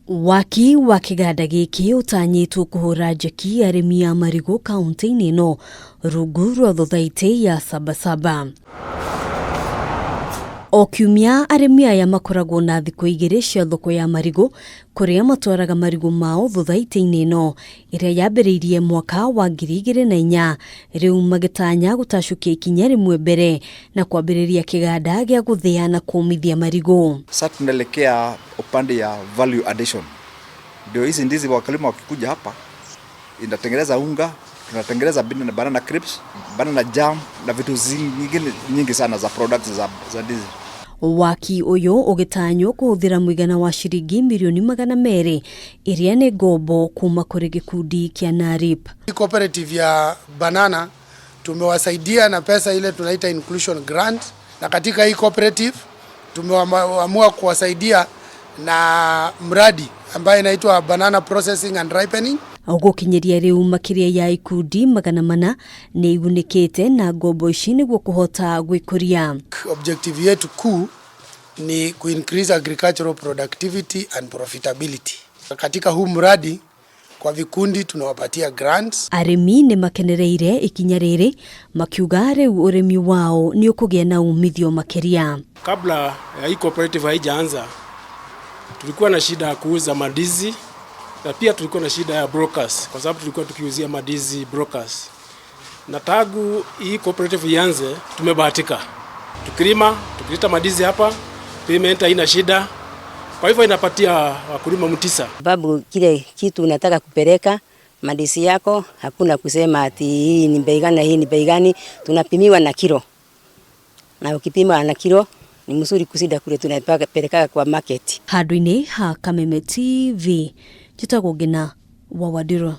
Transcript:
Waki wa kĩganda gĩkĩ ũtanyĩtwo kũhũra njeki arĩmi a marigũ kaunti-inĩ ĩno rungu rwa thothaitĩ ya Sabasaba. O kiumia arĩmi aya makoragwo na thikũ igĩrĩ cia thoko ya marigũ kũrĩa matwaraga marigũ mao thothaitĩ-inĩ ĩno ĩrĩa yambĩrĩirie mwaka wa 2004 rĩu magĩtanya gũtacũkia ikinya rĩmwe mbere na kwambĩrĩria kĩganda gĩa gũthĩa na kũmithia marigũ. Sasa tunaelekea upande ya value addition, ndio hizi ndizi wakulima wakikuja hapa inatengeneza unga, tunatengeneza banana crisps, banana jam na vitu zingine nyingi sana za products za ndizi. Waki ũyũ ũgĩtanywo kũhũthĩra mũigana wa ciringi mirioni 200 ĩrĩa nĩ ngombo kuma kũrĩ gĩkundi kĩa NARIP. Cooperative ya banana tumewasaidia na pesa ile tunaita inclusion grant, na katika hii cooperative tumeamua kuwasaidia na mradi ambaye inaitwa banana processing and ripening. Gũkinyĩria rĩu makĩria ya ikundi 400 nĩ igunĩkĩte na ngombo ici nĩguo kũhota gwĩkũria. Objective yetu kuu ni kuincrease agricultural productivity and profitability. Katika huu mradi kwa vikundi tunawapatia grants. Arĩmi nĩ makenereire ikinya rĩrĩ makiuga rĩu ũrĩmi wao nĩ ũkũgĩa na umithio makĩria. Kabla ya hii cooperative haijaanza, tulikuwa na shida ya kuuza mandizi na pia tulikuwa na shida ya brokers, kwa sababu tulikuwa tukiuzia mandizi brokers. Na tangu hii cooperative ianze, tumebahatika tukilima, tukileta mandizi hapa, payment haina shida. Kwa hivyo inapatia wakulima motisha. Sababu kile kitu unataka kupeleka mandizi yako, hakuna kusema ati hii ni bei gani na hii ni bei gani. Tunapimiwa na kilo, na ukipima na kilo ni mzuri kushinda kule tunapeleka kwa market. Handũ-inĩ ha Kameme TV, njĩtagwo Ngina wa Wandirũ.